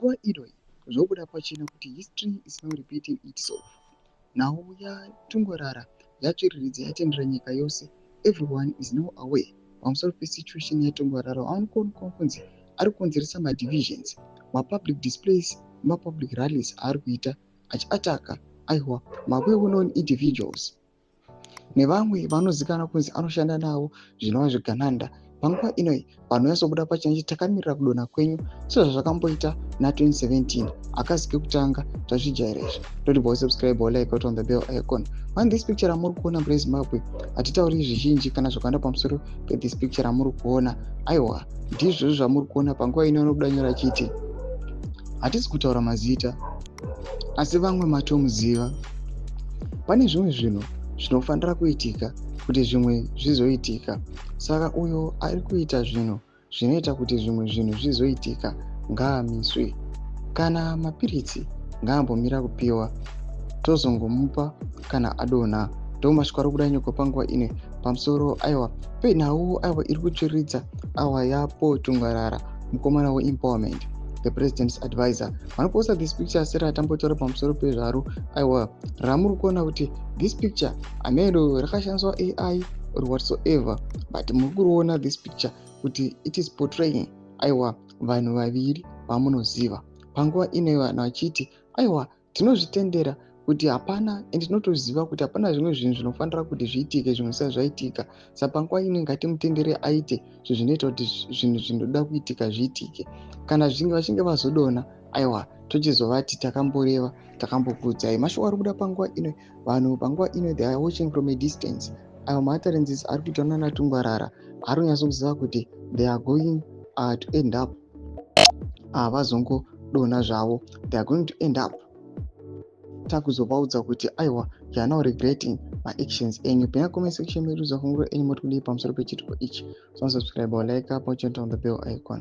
Panguva ino zvobuda pachena kuti history is now repeating itself. Nhau yaTungwarara yatsviriridza, yatendera nyika yose. Everyone is now aware pamusoro pesituation yaTungwarara. Anoonekwa kunzi ari kukonzeresa madivisions, mapublic displays, nemapublic rallies aari kuita achiataka, aiwa, mawell known individuals nevamwe vanozivikanwa kunzi anoshanda navo, zvinova zvigananda. Panguva inoi vanhu vanyatsobuda pachena chiti takamirira kudonha kwenyu sezvazvakamboita na2017. Akazi kekutanga, tazvijaira izvi. Toti subscribe, like, on the bell icon. On this picture ramuri kuona mune Zimbabwe, hatitauri zvizhinji kana zvakawanda pamusoro pethis picture ramuri kuona. Aiwa, ndizvozvo zvamuri kuona panguva ino. Anobuda nyora achiti hatisi kutaura mazita, asi vamwe matomuziva. Pane zvimwe zvinhu zvinofanira kuitika kuti zvimwe zvizoitika, saka uyo ari kuita zvinhu zvinoita kuti zvimwe zvinhu zvizoitika ngaamiswe. Kana mapiritsi ngaambomira kupiwa, tozongomupa kana adonha. Ndo masviko ari kuda nyoko panguva ino pamusoro, aiwa, penhau, aiwa, iri kutsviriridza, aiwa, yaPaul Tungwarara, mukomana weempowerment, the president's advisor. Vanoposta this picture seratambotaura pamusoro pezvaro, aiwa, ramuri kuona kuti this picture ameno rakashandiswa AI or whatsoever, but muri kuriona this picture kuti it is portraying, aiwa, vanhu vaviri vamunoziva. Panguva ino vanhu vachiti, aiwa, tinozvitendera kuti hapana and tinotoziva kuti hapana zvimwe zvinhu zvinofanira kuti zviitike zvimwe zvisati zvaitika. Saka panguva ino ngatimutendere aite zvinhu zvinoita kuti zvinhu zvinoda kuitika zviitike. Kana zvinge vachinge vazodonha, aiwa, tochizovati takamboreva, takambokuudzai. Mashoko ari kubuda panguva ino, vanhu panguva ino they are watching from a distance. Aiwa, mautterances ari kuitwa nanaTungwarara ari kunyatsokuziva kuti they are going to end up vazongodonha zvavo. They are going to end up takuzovaudza kuti, aiwa, you are now regretting maactions enyu. Pina comment section medu, zafunguro enyu, muri kudii pamusoro pechiitiko ichi? So subscribe or like up, on the bell icon.